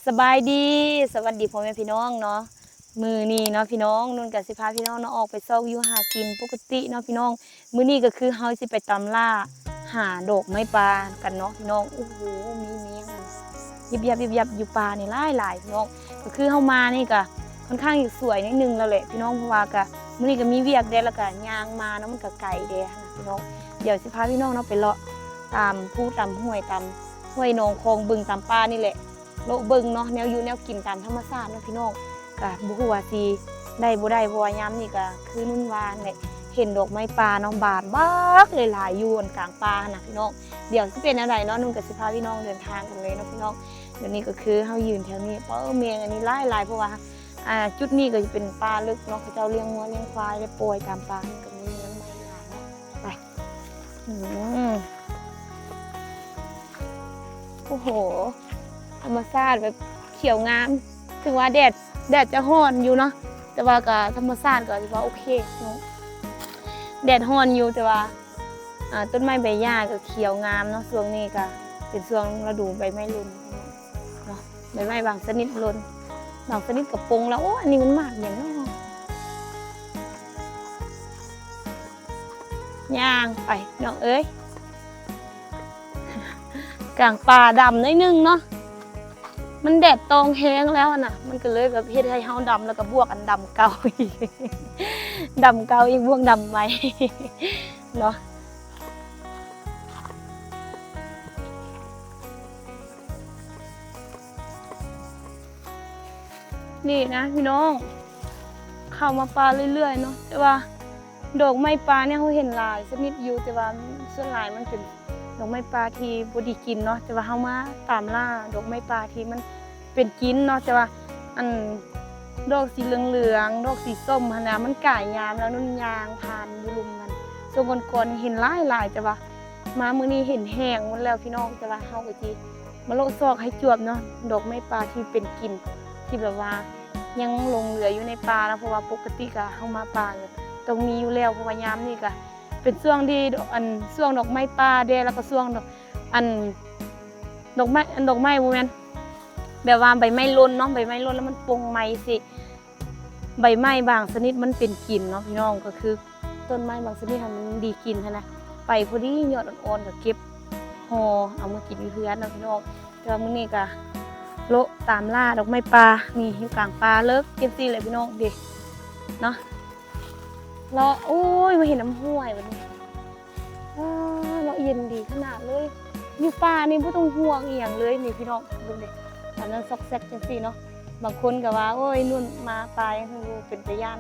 ສະບາຍດີ ສະຫວັດດີພໍ່ແມ່ພີ່ນ້ອງເນາະ. ມື້ນີ້ເນາະພີ່ນ້ອງ ນຸ່ນກະຊິພາພີ່ນ້ອງເນາະ ອອກໄປຊອກຢູ່ຫາກິນປົກກະຕິເນາະພີ່ນ້ອງ. ມື້ນີ້ກະຄືເຮົາຊິໄປຕາມລ່າຫາດອກໄມ້ປ່າກັນເນາະພີ່ນ້ອງ. ໂອ້ໂຫ ມີ ມີຫຍັງຫັ້ນ ຍິບຍັບ ຍິບຍັບຢູ່ປ່ານີ້ຫຼາຍໆ ພີ່ນ້ອງ. ກະຄືເຮົາມານີ້ກະຄ່ອນຂ້າງຊິສວຍໜ້ອຍໜຶ່ງແລ້ວແຫຼະພີ່ນ້ອງ ເພາະວ່າກະມື້ນີ້ກະມີວຽກແດ່ ແລ້ວກະຍ່າງມາເນາະ ມັນກະໄກແດ່ຫັ້ນນະພີ່ນ້ອງ. ດຽວຊິພາພີ່ນ້ອງເນາະ ໄປເລາະຕາມພູຕາມຫ້ວຍ ຕາມຫ້ວຍໜອງຄອງ ເບິ່ງຕາມປ່ານີ້ແຫຼະ ເລາະເບິ່ງເນາະ ແນວຢູ່ແນວກິນຕາມທຳມະຊາດເນາະພີ່ນ້ອງ. ກະບໍ່ຮູ້ວ່າຊິໄດ້ບໍ່ໄດ້ ເພາະວ່າຍາມນີ້ກະຄືນຸ່ນວ່າຫັ້ນແຫຼະ ເຫັນດອກໄມ້ປ່າເນາະ ບານບັກຫຼາຍໆ ຢູ່ອັນກາງປ່າຫັ້ນນະພີ່ນ້ອງ. ດຽວຊິເປັນແນວໃດເນາະ ນຸ່ນກະຊິພາພີ່ນ້ອງເດີນທາງກັນເລີຍເນາະພີ່ນ້ອງ. ດຽວນີ້ກະຄືເຮົາຢືນແຖວນີ້ ເອີ ແມງອັນນີ້ຫຼາຍໆ ເພາະວ່າ ອ່າ ຈຸດນີ້ກະຊິເປັນປ່າເລິກເນາະ ເຂົາເຈົ້າລ້ຽງງົວລ້ຽງຄວາຍ ແລ້ວປ່ອຍຕາມປ່າ ມັນກະມີແມງໄມ້ຫຼາຍເນາະ. ໄປ ອືມ ໂອ້ໂຫ ທຳມະຊາດແບບຂຽວງາມ ເຖິງວ່າແດດ ແດດຈະຮ້ອນຢູ່ເນາະ ແຕ່ວ່າກະທຳມະຊາດກະຖືວ່າໂອເຄເນາະ. ແດດຮ້ອນຢູ່ ແຕ່ວ່າ ອ່າ ຕົ້ນໄມ້ໃບຫຍ້າກະຂຽວງາມເນາະ. ຊ່ວງນີ້ກະເປັນຊ່ວງລະດູໃບໄມ້ຫຼົ່ນເນາະ ໃບໄມ້ບາງຊະນິດຫຼົ່ນ ບາງຊະນິດກະປົງແລ້ວ. ໂອ້ ອັນນີ້ມັນໝາກຫຍັງເນາະ? ຍ່າງໄປພີ່ນ້ອງເອີຍ ກາງປ່າດຳໜ້ອຍໜຶ່ງເນາະ. ມັນແດດຕອງແຮງແລ້ວຫັ້ນນະ ມັນກະເລີຍແບບເຮັດໃຫ້ເຮົາດຳ ແລ້ວກະບວກອັນດຳເກົ່າອີກ ດຳເກົ່າອີກ ບວກດຳໃໝ່ເນາະ. ນີ້ນະພີ່ນ້ອງ ເຂົ້າມາປ່າເລື້ອຍໆເນາະ ແຕ່ວ່າ ດອກໄມ້ປ່ານີ້ເຮົາເຫັນຫຼາຍຊະນິດຢູ່ ແຕ່ວ່າສ່ວນຫຼາຍມັນເປັນດອກໄມ້ປ່າທີ່ບໍ່ດີກິນເນາະ. ແຕ່ວ່າເຮົາມາຕາມລ່າດອກໄມ້ປ່າທີ່ມັນເປັນກິນເນາະ ແຕ່ວ່າອັນດອກສີເຫຼືອງໆ ດອກສີສົ້ມຫັ້ນນະ ມັນກາຍຍາມແລ້ວ ນຸ່ນຍ່າງຜ່ານຢູ່ລຸ່ມຫັ້ນ ຊ່ວງກ່ອນໆນີ້ເຫັນຫຼາຍໆ ແຕ່ວ່າມາມື້ນີ້ເຫັນແຫ້ງໝົດແລ້ວພີ່ນ້ອງ. ແຕ່ວ່າເຮົາກະຊິ ມາເລາະຊອກໃຫ້ຈວບເນາະ ດອກໄມ້ປ່າທີ່ເປັນກິນ ທີ່ແບບວ່າຍັງຫຼົງເຫຼືອຢູ່ໃນປ່າເນາະ ເພາະວ່າປົກກະຕິກະເຮົາມາປ່າກະຕ້ອງມີຢູ່ແລ້ວ ເພາະວ່າຍາມນີ້ກະເປັນຊ່ວງທີ່ ອັນ ຊ່ວງດອກໄມ້ປ່າແດ່ ແລ້ວກະຊ່ວງ ອັນ ດອກໄມ້ ອັນ ດອກໄມ້ ບໍ່ແມ່ນ ແບບວ່າໃບໄມ້ຫຼົ່ນເນາະ ໃບໄມ້ຫຼົ່ນແລ້ວມັນປົງໃໝ່ຊິ ໃບໄມ້ບາງຊະນິດມັນເປັນກິນເນາະພີ່ນ້ອງ ກະຄືຕົ້ນໄມ້ບາງຊະນິດຫັ້ນມັນດີກິນຫັ້ນນະ ໄປພໍດີຍອດອ່ອນໆ ກະເກັບຫໍ່ເອົາມາກິນຢູ່ເຮືອນເນາະພີ່ນ້ອງ. ແຕ່ວ່າມື້ນີ້ກະເລາະຕາມລ່າດອກໄມ້ປ່າ ນີ້ຢູ່ກາງປ່າເລິກຈັ່ງຊີ້ແຫຼະພີ່ນ້ອງ ເດເນາະ ເລາະ ໂອ້ຍ ມາເຫັນນ້ຳຫ້ວຍບັດນີ້. ວ້າ ເນາະ ເຢັນດີຂະໜາດເລີຍ ຢູ່ປ່ານີ້ບໍ່ຕ້ອງຫ່ວງອີ່ຫຍັງເລີຍນີ້ພີ່ນ້ອງ ເບິ່ງເດ ອັນນັ້ນຊອກແຊກຈັ່ງຊີ້ເນາະ. ບາງຄົນກະວ່າ ໂອ້ຍ ນຸ່ນມາປ່າຫຍັງເປັນຕາຢ້ານ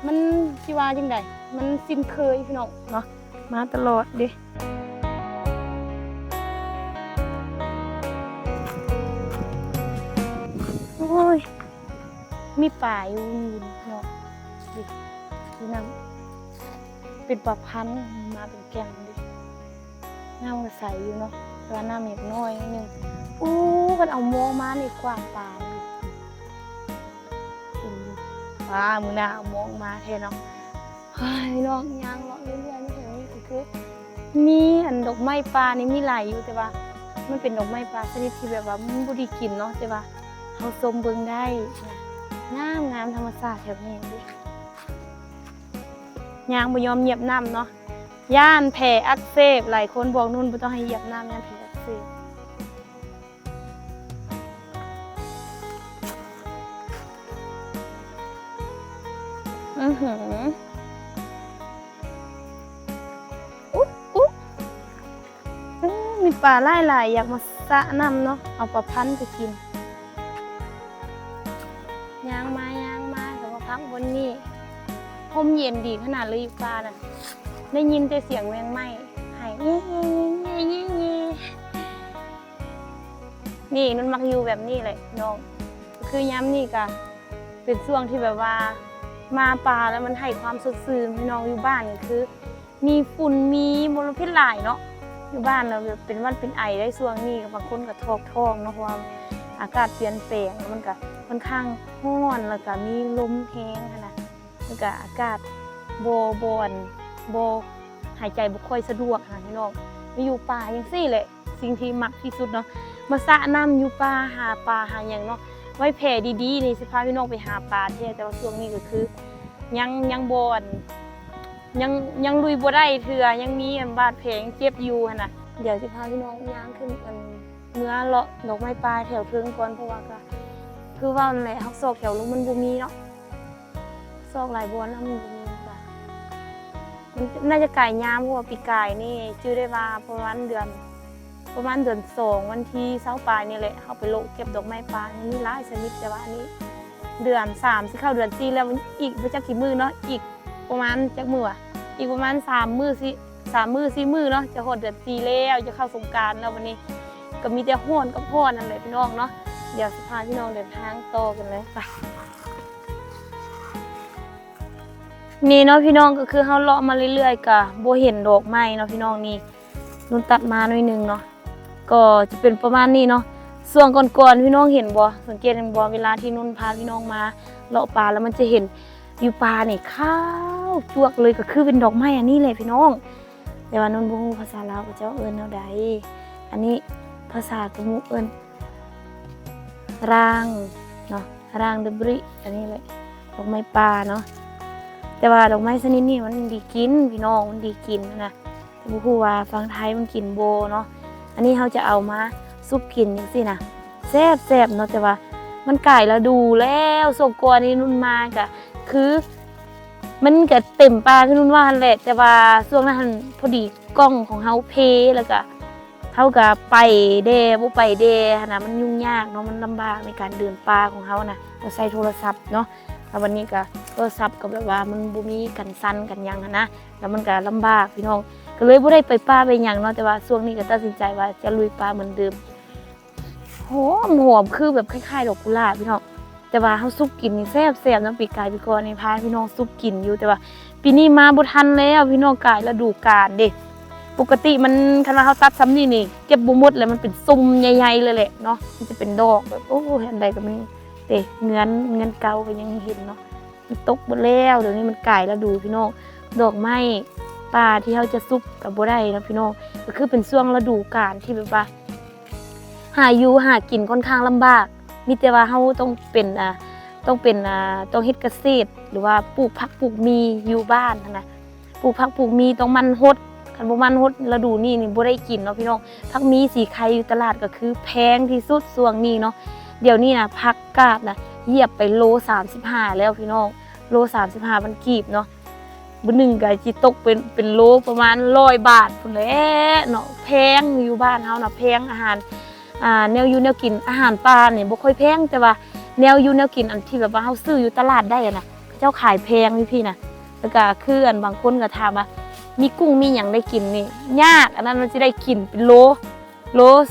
ມັນຊິວ່າຈັ່ງໃດ ມັນຊິນເຄີຍພີ່ນ້ອງເນາະ ມາຕະຫຼອດເດ. ໂອ້ຍ ມີປາຢູ່ເນາະ ນີ້ ຢູ່ນ້ຳ ເປັນປາພັນ ມາເປັນແກ່ງເດ. ນ້ຳກະໃສຢູ່ເນາະ ແຕ່ວ່ານ້ຳຍັງນ້ອຍໜ້ອຍໜຶ່ງ. ໂອ້ ຄັນເອົາມອງມານີ້ກວ້າງປານຢູ່ ເຫັນຢູ່. ວ້າ ມື້ໜ້າເອົາມອງມາແທ້ເນາະ. ເຮີ້ຍ ພີ່ນ້ອງ ຍ່າງເລາະເລື້ອຍໆ ມາເຖິງນີ້ກະຄື ມີອັນດອກໄມ້ປ່ານີ້ມີຫຼາຍຢູ່ ແຕ່ວ່າມັນເປັນດອກໄມ້ປ່າຊະນິດທີ່ແບບວ່າມັນບໍ່ໄດ້ກິນເນາະ ແຕ່ວ່າເຮົາຊົມເບິ່ງໄດ້ ງາມໆ ທຳມະຊາດແຖວນີ້ເດ. ຍ່າງບໍ່ຍອມຢຽບນ້ຳເນາະ ຢ້ານແຜອັກເສບ. ຫຼາຍຄົນບອກນຸ່ນບໍ່ຕ້ອງໃຫ້ຢຽບນ້ຳ ຢ້ານແຜອັກເສບ. ອືຫື ອຸ໊ບ ອຸ໊ບ ອື ມີປາຫຼາຍໆ ຢາກມາສະນ້ຳເນາະ ເອົາປາພັນໄປກິນ. ຍ່າງມາ ຍ່າງມາ ກະມາພັກບ່ອນນີ້ ຮົ່ມເຢັນດີຂະໜາດເລີຍຢູ່ປ່ານະ ໄດ້ຍິນແຕ່ສຽງແມງໄມ້ໄຫ້ ແງ່ໆ. ນີ້ນຸ່ນມັກຢູ່ແບບນີ້ແຫຼະພີ່ນ້ອງ ກະຄືຍາມນີ້ກະເປັນຊ່ວງທີ່ແບບວ່າມາປ່າແລ້ວມັນໃຫ້ຄວາມສົດຊື່ນພີ່ນ້ອງ. ຢູ່ບ້ານກະຄືມີຝຸ່ນ ມີມົນລະພິດຫຼາຍເນາະ ຢູ່ບ້ານແລ້ວແບບເປັນຫວັດເປັນໄອໄດ້ຊ່ວງນີ້. ກະບາງຄົນກະຖອກທ້ອງເນາະ ເພາະວ່າອາກາດປ່ຽນແປງ ແລ້ວມັນກະຄ່ອນຂ້າງຮ້ອນ ແລ້ວກະມີລົມແຮງຫັ້ນນະ ແລ້ວກະອາກາດບໍ່ ບໍ່ ອັນ ບໍ່ ຫາຍໃຈບໍ່ຄ່ອຍສະດວກຫັ້ນນະພີ່ນ້ອງ. ມາຢູ່ປ່າຈັ່ງຊີ້ແຫຼະ ສິ່ງທີ່ມັກທີ່ສຸດເນາະ ມາສະນ້ຳຢູ່ປ່າ ຫາປາຫາຫຍັງເນາະ. ໄວ້ແຜດີໆນີ້ ຊິພາພີ່ນ້ອງໄປຫາປາແທ້ ແຕ່ວ່າຊ່ວງນີ້ກໍຄື ຍັງ ຍັງບໍ່ ອັນ ຍັງ ຍັງລຸຍບໍ່ໄດ້ເທື່ອ ຍັງມີ ອັນ ບາດແຜ ຍັງເຈັບຢູ່ຫັ້ນນະ. ດຽວຊິພາພີ່ນ້ອງຍ່າງຂຶ້ນ ອັນ ເມືອເລາະດອກໄມ້ປ່າແຖວເທິງກ່ອນ ເພາະວ່າກໍຄືເວົ້ານັ້ນແຫຼະ ເຮົາຊອກແຖວລຸ່ມມັນບໍ່ມີເນາະ ຊອກຫຼາຍບ່ອນແລ້ວມັນບໍ່ມີ ມັນໜ້າຈະກາຍຍາມ ເພາະວ່າປີກາຍນີ້ຈື່ໄດ້ວ່າປະມານເດືອນ ປະມານເດືອນສອງ ວັນທີຊາວປາຍນີ້ແຫຼະ ເຮົາໄປໂລະເກັບດອກໄມ້ປ່າ ມັນມີຫຼາຍຊະນິດ ແຕ່ວ່າອັນນີ້ເດືອນສາມ ຊິເຂົ້າເດືອນສີ່ແລ້ວ ອີກບໍ່ຈັກກີ່ມື້ເນາະ ອີກປະມານຈັກມື້ວະ ອີກປະມານສາມມື້ ສີ່ ສາມມື້ສີ່ມື້ເນາະ ຈະຮອດເດືອນສີ່ແລ້ວ ຈະເຂົ້າສົງການແລ້ວ. ບັດນີ້ກໍມີແຕ່ຮ້ອນກັບຮ້ອນນັ້ນແຫຼະພີ່ນ້ອງເນາະ. ດຽວຊິພາພີ່ນ້ອງເດີນທາງຕໍ່ກັນເລີຍ ໄປ. ນີ້ເນາະພີ່ນ້ອງ ກໍຄືເຮົາເລາະມາເລື້ອຍໆ ກໍບໍ່ເຫັນດອກໄມ້ເນາະພີ່ນ້ອງ. ນີ້ນຸ່ນຕັດມາໜ້ອຍໜຶ່ງເນາະ ກໍຈະເປັນປະມານນີ້ເນາະ. ຊ່ວງກ່ອນໆ ພີ່ນ້ອງເຫັນບໍ່ ສັງເກດເຫັນບໍ່ ເວລາທີ່ນຸ່ນພາພີ່ນ້ອງມາເລາະປ່າ ແລ້ວມັນຈະເຫັນຢູ່ປ່ານີ້ຂາວຈວກເລີຍ ກໍຄືເປັນດອກໄມ້ອັນນີ້ແຫຼະພີ່ນ້ອງ. ແຕ່ວ່ານຸ່ນບໍ່ຮູ້ພາສາລາວເຂົາເຈົ້າເອີ້ນແນວໃດ. ອັນນີ້ພາສາກະມຸເອີ້ນ ຣາງເນາະ ຣາງດະບຣິ ອັນນີ້ແຫຼະ ດອກໄມ້ປ່າເນາະ. ແຕ່ວ່າດອກໄມ້ຊະນິດນີ້ມັນດີກິນພີ່ນ້ອງ ມັນດີກິນນະ ແຕ່ບໍ່ຮູ້ວ່າຝັ່ງໄທມັນກິນບໍ່ເນາະ. ອັນນີ້ເຮົາຈະເອົາມາຊຸບກິນຈັ່ງຊີ້ນະ ແຊບໆເນາະ. ແຕ່ວ່າມັນກາຍລະດູແລ້ວ ຊ່ວງກ່ອນນີ້ນຸ່ນມາກະຄື ມັນກະເຕັມປ່າຄືນຸ່ນວ່າຫັ້ນແຫຼະ ແຕ່ວ່າຊ່ວງນັ້ນຫັ້ນພໍດີກ້ອງຂອງເຮົາເພ ແລ້ວກະ ເຮົາກະໄປແດ່ບໍ່ໄປແດ່ຫັ້ນນະ ມັນຫຍຸ້ງຍາກເນາະ ມັນລຳບາກໃນການເດີນປ່າຂອງເຮົານະ ເຮົາໃຊ້ໂທລະສັບເນາະ. ແລ້ວບັດນີ້ກະໂທລະສັບກໍແບບວ່າມັນບໍ່ມີກັນສັ່ນກັນຫຍັງຫັ້ນນະ ແລ້ວມັນກະລຳບາກພີ່ນ້ອງ ກໍເລີຍບໍ່ໄດ້ໄປປ່າໄປຫຍັງເນາະ. ແຕ່ວ່າຊ່ວງນີ້ກໍຕັດສິນໃຈວ່າຈະລຸຍປ່າເໝືອນເດີມ. ຫອມໆ ຄືແບບຄ້າຍໆດອກກຸຫຼາບພີ່ນ້ອງ. ແຕ່ວ່າເຮົາຊຸບກິນນີ້ແຊບໆເນາະ ປີກາຍປີກ່ອນນີ້ພາພີ່ນ້ອງຊຸບກິນຢູ່ ແຕ່ວ່າປີນີ້ມາບໍ່ທັນແລ້ວພີ່ນ້ອງ ກາຍລະດູການເດ້. ປົກກະຕິມັນ ຄັນວ່າເຮົາຕັດຊ່ຳນີ້ນີ້ເກັບບໍ່ໝົດແລ້ວ ມັນເປັນຊຸ່ມໃຫຍ່ໆເລີຍແຫຼະເນາະ ມັນຈະເປັນດອກແບບ ໂອ້ຍ ອັນໃດກໍມີເດ້ ເງືອນ ເງືອນເກົ່າກໍຍັງເຫັນເນາະ ມັນຕົກໝົດແລ້ວ. ດຽວນີ້ມັນກາຍລະດູພີ່ນ້ອງ ດອກໄມ້ປ່າທີ່ເຮົາຈະຊຸບກໍບໍ່ໄດ້ເນາະພີ່ນ້ອງ ກໍຄືເປັນຊ່ວງລະດູການທີ່ແບບວ່າ ຫາຢູ່ຫາກິນຂ້ອນຂ້າງລຳບາກ ມີແຕ່ວ່າເຮົາຕ້ອງເປັນ ອ່າ ຕ້ອງເປັນ ອ່າ ຕ້ອງເຮັດກະເສດ ຫຼືວ່າປູກຜັກປູກໝີ່ຢູ່ບ້ານຫັ້ນນະ ປູກຜັກປູກໝີ່ ຕ້ອງໝັ່ນຫົດ ຄັນບໍ່ໝັ່ນຫົດລະດູນີ້ນີ້ບໍ່ໄດ້ກິນເນາະພີ່ນ້ອງ. ຜັກໝີ່ສີໄຄຢູ່ຕະຫຼາດກໍຄືແພງທີ່ສຸດຊ່ວງນີ້ເນາະ. ດຽວນີ້ນະຜັກກາດນະ ຢຽບໄປໂລສາມສິບຫ້າແລ້ວພີ່ນ້ອງ ໂລສາມສິບຫ້າພັນກີບເນາະ. ມື້ໜຶ່ງກໍຊິຕົກເປັນ ເປັນໂລປະມານຮ້ອຍບາດພຸ້ນແຫຼະເນາະ ແພງ ຢູ່ບ້ານເຮົານະແພງ. ອາຫານ ອ່າ ແນວຢູ່ແນວກິນ ອາຫານປ່ານີ້ບໍ່ຄ່ອຍແພງ ແຕ່ວ່າແນວຢູ່ແນວກິນອັນທີ່ແບບວ່າເຮົາຊື້ຢູ່ຕະຫຼາດໄດ້ຫັ້ນນະ ເຂົາເຈົ້າຂາຍແພງຢູ່ພີ້ນະ. ແລ້ວກໍຄືອັນບາງຄົນກໍຖາມວ່າ ມີກຸ້ງມີຫຍັງໄດ້ກິນນີ້ຍາກ ອັນນັ້ນມັນຊິໄດ້ກິນເປັນໂລ ໂລ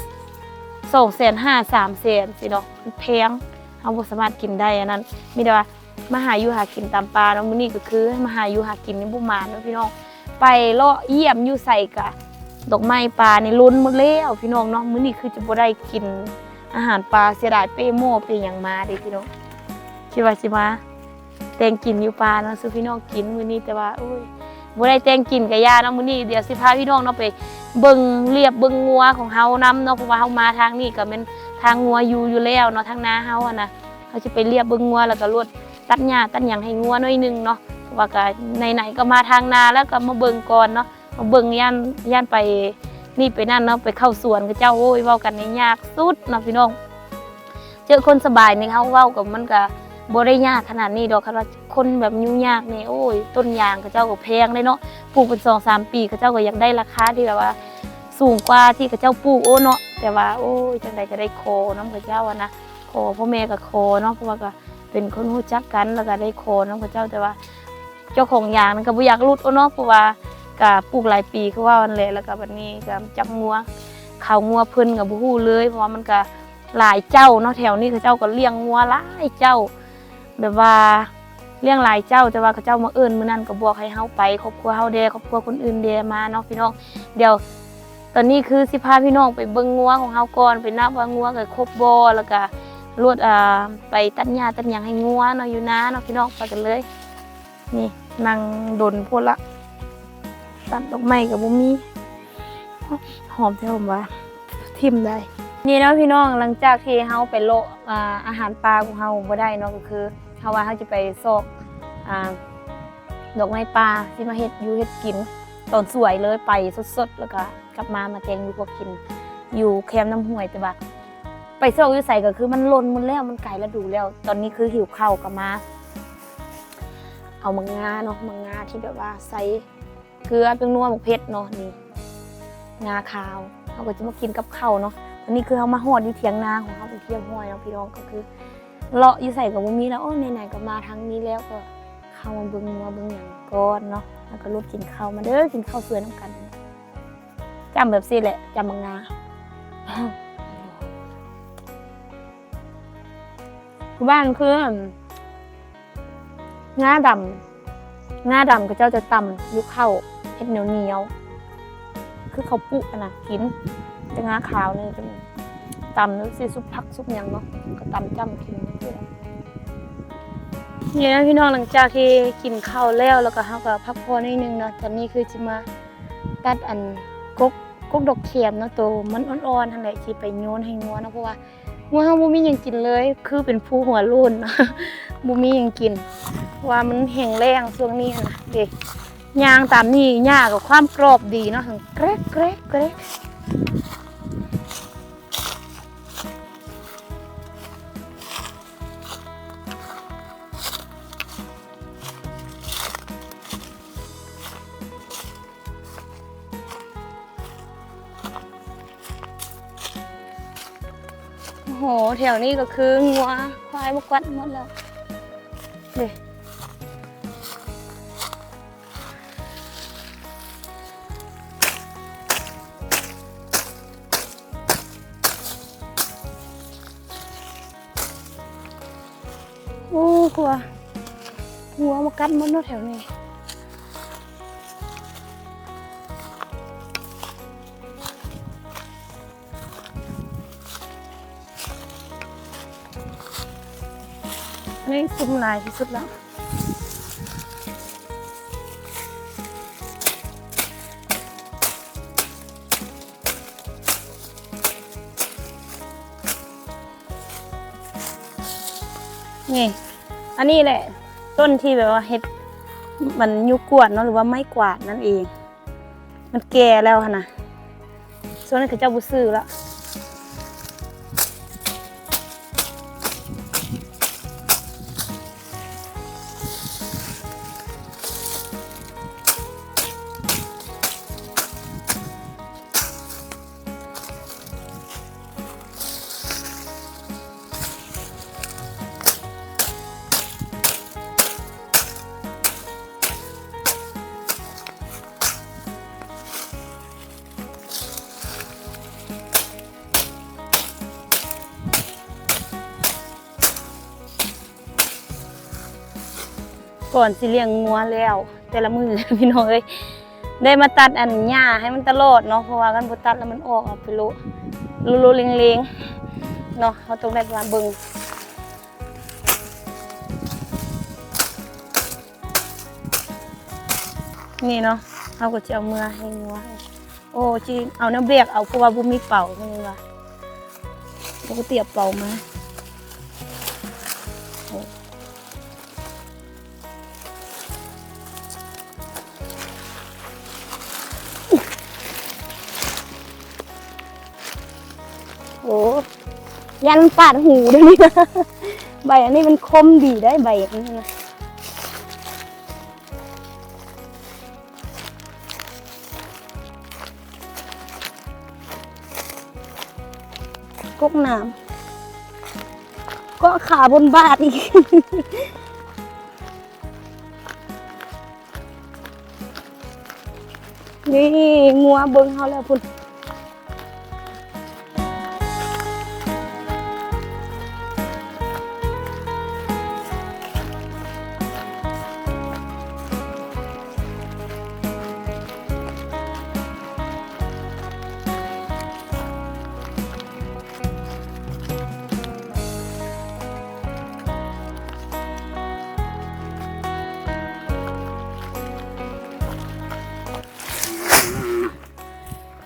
ສອງແສນຫ້າ ສາມແສນຊີ້ເນາະ ມັນແພງ ເຮົາບໍ່ສາມາດກິນໄດ້. ອັນນັ້ນມີແຕ່ວ່າ ມາຫາຢູ່ຫາກິນຕາມປ່າເນາະ. ມື້ນີ້ກໍຄືມາຫາຢູ່ຫາກິນນີ້ບໍ່ໝານເນາະພີ່ນ້ອງ ໄປເລາະຢ້ຽມຢູ່ໃສກະ ດອກໄມ້ປ່ານີ້ຫຼົ່ນໝົດແລ້ວພີ່ນ້ອງເນາະ. ມື້ນີ້ຄືຈະບໍ່ໄດ້ກິນອາຫານປ່າ ເສຍດາຍເປ້ໝໍ້ເປ້ຫຍັງມາເດ້ພີ່ນ້ອງ. ຄິດວ່າຊິມາແຕ່ງກິນຢູ່ປ່າເນາະສູ່ພີ່ນ້ອງກິນມື້ນີ້ ແຕ່ວ່າ ໂອ້ຍ ບໍ່ໄດ້ແຕ່ງກິນກະຢ່າເນາະ. ມື້ນີ້ດຽວຊິພາພີ່ນ້ອງເນາະໄປເບິ່ງລຽບເບິ່ງງົວຂອງເຮົານຳເນາະ ເພາະວ່າເຮົາມາທາງນີ້ກໍແມ່ນທາງງົວຢູ່ຢູ່ແລ້ວເນາະ ທາງນາເຮົາຫັ້ນນະ. ເຮົາຊິໄປລຽບເບິ່ງງົວ ແລ້ວກໍລວດຕັດຫຍ້າຕັດຫຍັງໃຫ້ງົວໜ້ອຍໜຶ່ງເນາະ ເພາະວ່າກໍໄຫນໆກໍມາທາງນາແລ້ວ ກໍມາເບິ່ງກ່ອນເນາະ ມາເບິ່ງ ຢ້ານ ຢ້ານໄປນີ້ໄປນັ້ນເນາະ ໄປເຂົ້າສວນເຂົາເຈົ້າ ໂອ້ຍ ເວົ້າກັນນີ້ຍາກສຸດເນາະພີ່ນ້ອງ. ເຈີຄົນສະບາຍນີ້ເຮົາເວົ້າກໍ ມັນກໍບໍ່ໄດ້ຍາກຂະໜາດນີ້ດອກ. ຄັນວ່າຄົນແບບຫຍຸ້ງຍາກນີ້ ໂອ້ຍ ຕົ້ນຢາງເຂົາເຈົ້າກໍແພງເດ້ເນາະ ປູກເປັນສອງສາມປີ ເຂົາເຈົ້າກໍຢາກໄດ້ລາຄາທີ່ແບບວ່າສູງກວ່າທີ່ເຂົາເຈົ້າປູກ ໂອ້ເນາະ. ແຕ່ວ່າ ໂອ້ຍ ຈັ່ງໃດກໍໄດ້ຂໍນຳເຂົາເຈົ້າຫັ້ນນະ ຂໍ ພໍ່ແມ່ກໍຂໍເນາະ ເພາະວ່າກໍ ເປັນຄົນຮູ້ຈັກກັນ ແລ້ວກໍໄດ້ຂໍນຳເຂົາເຈົ້າ ແຕ່ວ່າເຈົ້າຂອງຢາງນັ້ນກໍບໍ່ຢາກຫຼຸດເອົາເນາະ ເພາະວ່າກໍປູກຫຼາຍປີຄືເວົ້າຫັ້ນແຫຼະ. ແລ້ວກໍບັດນີ້ກໍຈັກງົວ ຂ່າວງົວເພິ່ນກໍບໍ່ຮູ້ເລີຍ ເພາະວ່າມັນກໍຫຼາຍເຈົ້າເນາະ ແຖວນີ້ເຂົາເຈົ້າກໍລ້ຽງງົວຫຼາຍເຈົ້າ ແບບວ່າລ້ຽງຫຼາຍເຈົ້າ ແຕ່ວ່າເຂົາເຈົ້າມາເອີ້ນມື້ນັ້ນ ກໍບອກໃຫ້ເຮົາໄປ ຄອບຄົວເຮົາແດ່ ຄອບຄົວຄົນອື່ນແດ່ມາເນາະພີ່ນ້ອງ. ດຽວ ຕອນນີ້ຄືຊິພາພີ່ນ້ອງໄປເບິ່ງງົວຂອງເຮົາກ່ອນ ໄປນັບວ່າງົວກໍຄົບບໍ່ ແລ້ວກໍລວດ ອ່າ ໄປຕັດຫຍ້າຕັດຫຍັງໃຫ້ງົວເນາະ ຢູ່ນາເນາະພີ່ນ້ອງ. ໄປກັນເລີຍ. ນີ້ນັ່ງດົນໂພດລະ ຕັດດອກໄມ້ກໍບໍ່ມີ ຫອມແທ້ ຫອມວ່າ ຖິ້ມໄດ້. ນີ້ເນາະພີ່ນ້ອງ, ຫຼັງຈາກທີ່ເຮົາໄປເລາະ ອາ ອາຫານປ່າຂອງເຮົາບໍ່ໄດ້ເນາະ, ກໍຄືເຮົາວ່າເຮົາຈະໄປຊອກ ອາ ດອກໄມ້ປ່າ ຊິມາເຮັດຢູ່ເຮັດກິນຕອນສວຍເລີຍ, ໄປສົດໆ ແລ້ວກໍກັບມາ ມາແກງຢູ່ຄົວກິນ ຢູ່ແຄມນ້ຳຫ້ວຍ. ແຕ່ວ່າໄປຊອກຢູ່ໃສກໍຄືມັນຫຼົ່ນໝົດແລ້ວ, ມັນກາຍລະດູແລ້ວ. ຕອນນີ້ຄືຫິວເຂົ້າກໍມາເອົາໝາກງາເນາະ, ໝາກງາທີ່ແບບວ່າໃສ່ ເກືອ ແປ້ງນົວ ໝາກເຜັດເນາະ, ນີ້ ງາຂາວ ເຮົາກໍຈະມາກິນກັບເຂົ້າເນາະ. ຕອນນີ້ຄືເຮົາມາຮອດຢູ່ຖຽງນາຂອງເຮົາເປັນທີ່ຮຽບຮ້ອຍເນາະພີ່ນ້ອງ, ກໍຄືເລາະຢູ່ໃສກໍບໍ່ມີແລ້ວ. ໂອ້ ໄຫນໆກໍມາທາງນີ້ແລ້ວ ກໍເຂົ້າມາເບິ່ງງົວເບິ່ງຫຍັງກ່ອນເນາະ, ແລ້ວກໍລຸດກິນເຂົ້າ. ມາເດີ ກິນເຂົ້າສວຍນຳກັນ, ຈ້ຳແບບຊີ້ແຫຼະ, ຈ້ຳບັກງາ. ຢູ່ບ້ານຄື ງາດຳ ງາດຳເຂົາເຈົ້າຈະຕຳຢູ່ເຂົ້າ ເຮັດໜຽວໆ ຄືເຂົ້າປຸຫັ້ນນະ ກິນ. ແຕ່ງາຂາວນີ້ຕຳຊິຊຸບຜັກຊຸບຫຍັງເນາະ, ກໍຕຳຈ້ຳກິນຈັ່ງຊີ້ແຫຼະ. ນີ້ນະພີ່ນ້ອງ, ຫຼັງຈາກທີ່ກິນເຂົ້າແລ້ວ ແລ້ວກໍເຮົາກໍພັກຜ່ອນໜ້ອຍໜຶ່ງເນາະ, ຕອນນີ້ຄືຊິມາຕັດອັນ ກົກ ກົກດອກຂຽມເນາະ, ໂຕມັນອ່ອນໆຫັ້ນແຫຼະ ຊິໄປໂຍນໃຫ້ງົວເນາະ, ເພາະວ່າ ງົວເຮົາບໍ່ມີຫຍັງກິນເລີຍ, ຄືເປັນຜູ້ຫົວໂລ້ນ ບໍ່ມີຫຍັງກິນ ເພາະວ່າມັນແຫ້ງແລ້ງຊ່ວງນີ້ຫັ້ນນະ. ເດ້ ຍ່າງຕາມນີ້ ຫຍ້າກໍຄວາມກອບດີເນາະ, ແກຣກໆໆ. ໂອ້ໂຫ ແຖວນີ້ກໍຄືງົວຄວາຍມາກັດໝົດແລ້ວເດ້. ໂອ້ ກົວ ງົວມາກັດໝົດເນາະແຖວນີ້. ນີ້ຊຸ່ມຫຼາຍທີ່ສຸດແລ້ວ. ນີ້ ອັນນີ້ແຫຼະ ຕົ້ນທີ່ແບບວ່າເຮັດ ມັນຢູ່ກວາດເນາະ ຫຼືວ່າໄມ້ກວາດນັ້ນເອງ, ມັນແກ່ແລ້ວຫັ້ນນະ. ຊ່ວງນີ້ເຂົາເຈົ້າບໍ່ຊື້ລະ. ກ່ອນຊິລ້ຽງງົວແລ້ວ ແຕ່ລະມື້ ພີ່ນ້ອງເອີຍ ໄດ້ມາຕັດອັນຫຍ້າໃຫ້ມັນຕະຫຼອດເນາະ, ເພາະວ່າຄັນບໍ່ຕັດແລ້ວມັນອອກເອົາໄປໂລະ ໂລະເລງໆເນາະ. ເຮົາຕ້ອງໄດ້ມາເບິ່ງ ນີ້ເນາະ, ເຮົາກໍຈະເອົາເມືອໃຫ້ງົວ. ໂອ້ ຊິເອົາແນວແບກເອົາ ເພາະວ່າບໍ່ມີເປົາ ເພິ່ນວ່າ ປົກກະຕິເອົາເປົາມາ. ໂອ້ ໂອ້ ຢ້ານມັນປາດຫູເດ້ນີ້ນະ. ໃບອັນນີ້ມັນຄົມດີໄດ໋ ໃບອັນນີ້ນະ. ກົກນ້ຳ ເກາະຂາບົນບາດອີກ. ນີ້ ງົວເບິ່ງເຮົາແລ້ວພຸ້ນ.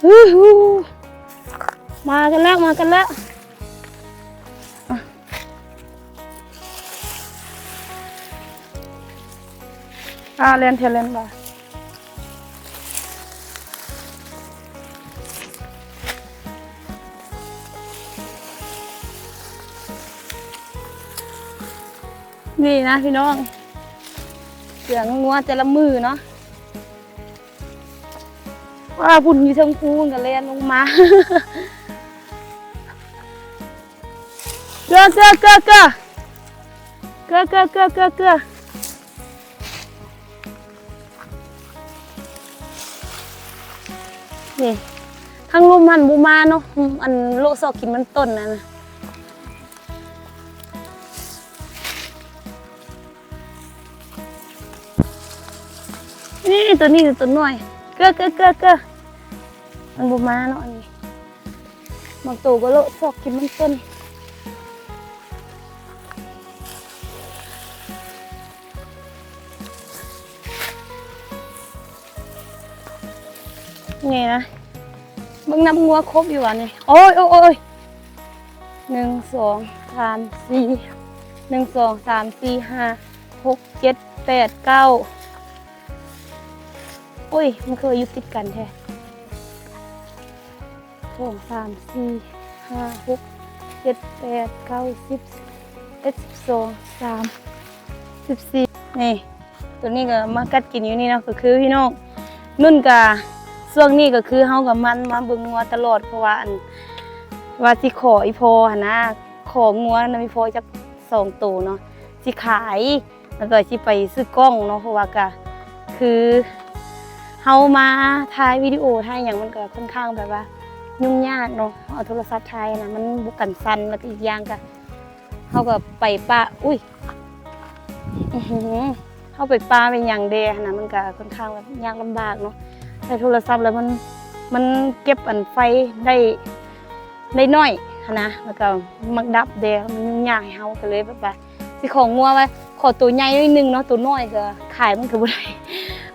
ອື້ຫູ ມາກັນແລ້ວ ມາກັນແລ້ວ ອ່າ ແລ່ນແທ້ແລ່ນວ່າ ນີ້ນະພີ່ນ້ອງ ສຽງງົວແຕ່ລະມື້ເນາະ. ວ້າ ພຸ້ນຢູ່ເທິງພູພຸ້ນກໍແລ່ນລົງມາ ເກືອ ເກືອ ເກືອ ເກືອ ເກືອ ເກືອ ເກືອ ເກືອ ເກືອ ນີ້ ທາງລຸ່ມຫັ້ນບໍ່ມາເນາະ ອັນໂລະຊອກກິນມັນຕົ້ນນັ້ນນະ. ນີ້ ໂຕນີ້ ໂຕນ້ອຍ ເກືອ ເກືອ ເກືອ ເກືອ ມັນບໍ່ມາເນາະ ອັນນີ້ ບາງໂຕກໍໂລະຊອກກິນມັນຕົ້ນ ນີ້ນະ ເບິ່ງນັບງົວຄົບຢູ່ຫວານີ້ ໂອ້ຍ ໂອ້ຍ ໂອ້ຍ ໜຶ່ງ ສອງ ສາມ ສີ່ ໜຶ່ງ ສອງ ສາມ ສີ່ ຫ້າ ຫົກ ເຈັດ ແປດ ເກົ້າ ໂອ້ຍ ມັນຄືວ່າຢູ່ຕິດກັນແທ້ ສອງ ສາມ ສີ່ ຫ້າ ຫົກ ເຈັດ ແປດ ເກົ້າ ສິບ ສິບເອັດ ສິບສອງ ສິບສາມ ສິບສີ່ ນີ້ ໂຕນີ້ກໍມາກັດກິນຢູ່ນີ້ເນາະ ກໍຄືພີ່ນ້ອງ ນຸ່ນກະ ຊ່ວງນີ້ກໍຄືເຮົາກໍໝັ່ນມາເບິ່ງງົວຕະຫຼອດ ເພາະວ່າ ອັນ ວ່າຊິຂໍອີ່ພໍ່ຫັ້ນນະ ຂໍງົວນຳອີ່ພໍ່ຈັກສອງໂຕເນາະ ຊິຂາຍ ແລ້ວກໍຊິໄປຊື້ກ້ອງເນາະ ເພາະວ່າກະຄືເຮົາມາຖ່າຍວິດີໂອຖ່າຍຫຍັງ ມັນກໍຄ່ອນຂ້າງແບບວ່າຫຍຸ້ງຍາກເນາະ ເອົາໂທລະສັບຖ່າຍຫັ້ນນະ ມັນບໍ່ກັນສັ່ນ ແລ້ວກໍອີກຢ່າງກະ ເຮົາກໍໄປປ່າ ອຸ້ຍ ອືຫື ເຮົາໄປປ່າໄປຫຍັງແດ່ຫັ້ນນະ ມັນກໍຄ່ອນຂ້າງແບບຍາກລຳບາກເນາະ ໃຊ້ໂທລະສັບແລ້ວມັນ ມັນເກັບອັນໄຟໄດ້ ໄດ້ໜ້ອຍຫັ້ນນະ ແລ້ວກໍມັກດັບແດ່ ມັນຫຍຸ້ງຍາກໃຫ້ເຮົາ ກໍເລີຍແບບວ່າຊິຂໍງົວວ່າ ຂໍໂຕໃຫຍ່ໜ້ອຍໜຶ່ງເນາະ ໂຕນ້ອຍກໍຂາຍມັນກໍບໍ່ໄດ້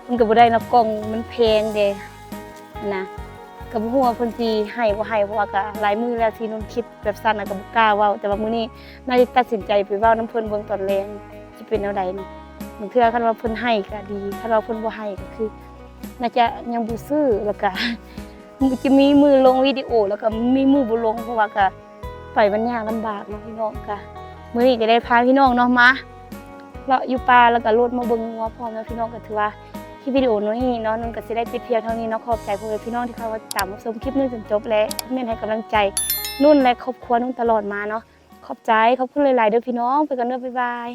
ມັນກໍບໍ່ໄດ້ເນາະ ກ້ອງມັນແພງເດ້ຫັ້ນນະ ກໍບໍ່ຮູ້ວ່າເພິ່ນຊິໃຫ້ບໍ່ໃຫ້ ເພາະວ່າກໍຫຼາຍມື້ແລ້ວທີ່ນຸ່ນຄິດແບບຊັ້ນນະ ກໍບໍ່ກ້າເວົ້າ ແຕ່ວ່າມື້ນີ້ໜ້າຈະຕັດສິນໃຈໄປເວົ້ານຳເພິ່ນເບິ່ງຕອນແລງ ຊິເປັນແນວໃດເນາະ ບາງເທື່ອຄັນວ່າເພິ່ນໃຫ້ກໍດີ ຄັນວ່າເພິ່ນບໍ່ໃຫ້ກໍຄື ໜ້າຈະຍັງບໍ່ຊື້ ແລ້ວກະ ຈະມີມື້ລົງວິດີໂອ ແລ້ວກະມີມື້ບໍ່ລົງ ເພາະວ່າກະໄປມັນຍາກລຳບາກເນາະພີ່ນ້ອງ. ກະມື້ນີ້ກະໄດ້ພາພີ່ນ້ອງເນາະ ມາເລາະຢູ່ປ່າ ແລ້ວກະລົດມາເບິ່ງງົວພ້ອມເນາະພີ່ນ້ອງ. ກະຖືວ່າຄລິບວິດີໂອນີ້ເນາະ ນຸ່ນກະຊິໄດ້ປິດພຽງເທົ່ານີ້ເນາະ. ຂອບໃຈພໍ່ແມ່ພີ່ນ້ອງທີ່ເຂົ້າມາຕິດຕາມຮັບຊົມຄລິບນີ້ຈົນຈົບ ແລະ ຄອມເມັນໃຫ້ກຳລັງໃຈນຸ່ນ ແລະ ຄອບຄົວນຸ່ນຕະຫຼອດມາເນາະ. ຂອບໃຈ ຂອບຄຸນຫຼາຍໆເດີພີ່ນ້ອງ. ໄປກ່ອນເດີ ບາຍບາຍ.